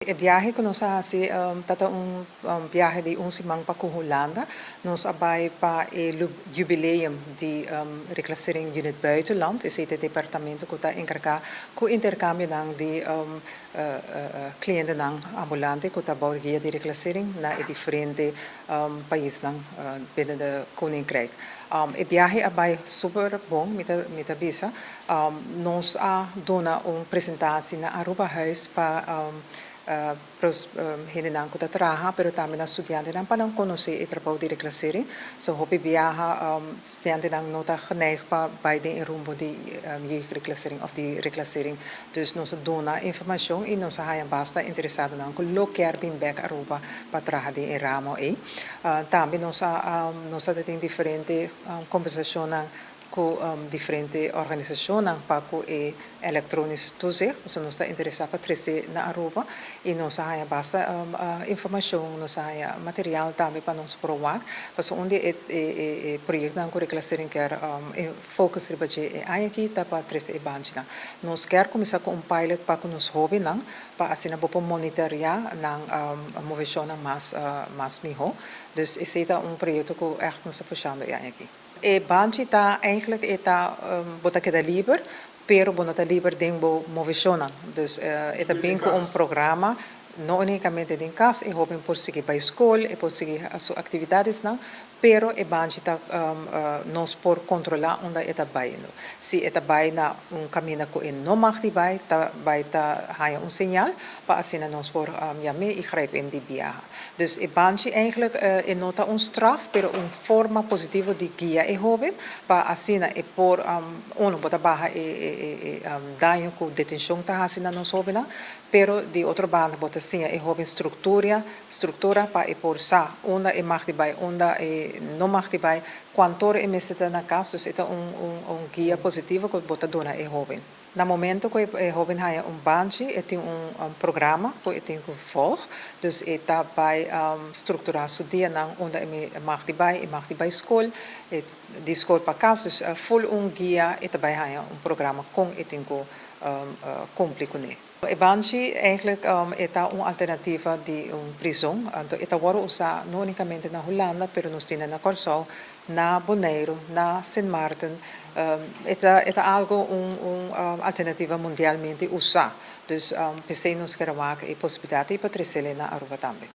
E biahe ku nos a hasi tabata un biahe di un siman pa ku Hulanda. Nos a bai pa e jubileum di Reclassering Unit Buitenland. Esei ta e departamento ku ta enkargá ku interkambionan di klientenan ambulante ku ta bou guia di reclassering na e diferente paisnan binnen de Koninkrijk. E biahe a bai super bon, mi ta bisa. Nos a duna un presentashon na Arubahuis pa hendenan ku ta traha, pero tambe na studiantenan pa nan konosé e trabou di reclassering. So hopi biaha studiantenan no ta geneigd pa bai den rumbo di jeugdreclassering òf di reclassering. Dus nos a duna informashon i nos a haya basta interesadonan ku lo kier bin bèk Aruba pa traha den e ramo ei. Tambe nos a tin diferente kombersashonnan ku diferente organisashonnan pa ku e elektronisch toezicht. So nos ta interesá pa trese na Aruba i nos a haya basta informashon, nos a haya material tambe pa nos proba. Paso un di e proyektonan ku reclassering kier focus riba dje e aña aki ta pa trese e banchinan. Nos kier kuminsá ku un pilot pa ku nos hóbennan, pa asina bo por monitoreá nan moveshonnan mas mihó. Dus esei ta un proyekto ku echt nos ta pushando e aña aki. E banchi ta eigenlijk e ta bo ta keda liber, pero bo no ta liber den bo moveshonnan. Dus e ta bin ku un programa, no únikamente den kas, e hóben por sigui bai skol, e por sigui su aktividatnan, pero e banchi ta nos por kontrolá unda e ta bayendo. Si e ta bai na un kaminda ku e no mag di bai, ta bai ta haya un señal pa asina nos por yam'é i grijp in di biaha. Dus e banchi eigenlijk e no ta un straf, pero un forma positivo di guia e hóben pa asina e por uno bo ta baha e daño ku detenshon ta hasi na nos hóbennan, pero di otro banda bo ta siña e hóben struktura pa e por sa unda e mag di bai, unda e no mag di bai, kuantu ora e mester ta na kas. Dus e ta un guia positivo ku bo ta duna e hóben. Na momento ku e hóben haya un banchi, e tin un programa ku e tin ku volg. Dus e ta bai strukturá su dianan unda e mag di bai, e mag di bai skol, e di skol pa kas. Dus full un guia e ta bai haya un programa kon e tin ku kumpli kuné. E banchi eigenlijk e ta un alternativa di un prizòn. Anto e ta wòrdu usá no únikamente na Hulanda, pero nos tin na Kòrsou, na Boneiru, na Sint Maarten. E ta algu un alternativa mundialmente usá. Dus p'esei nos ke wak e posibilidat pa trese na Aruba tambe.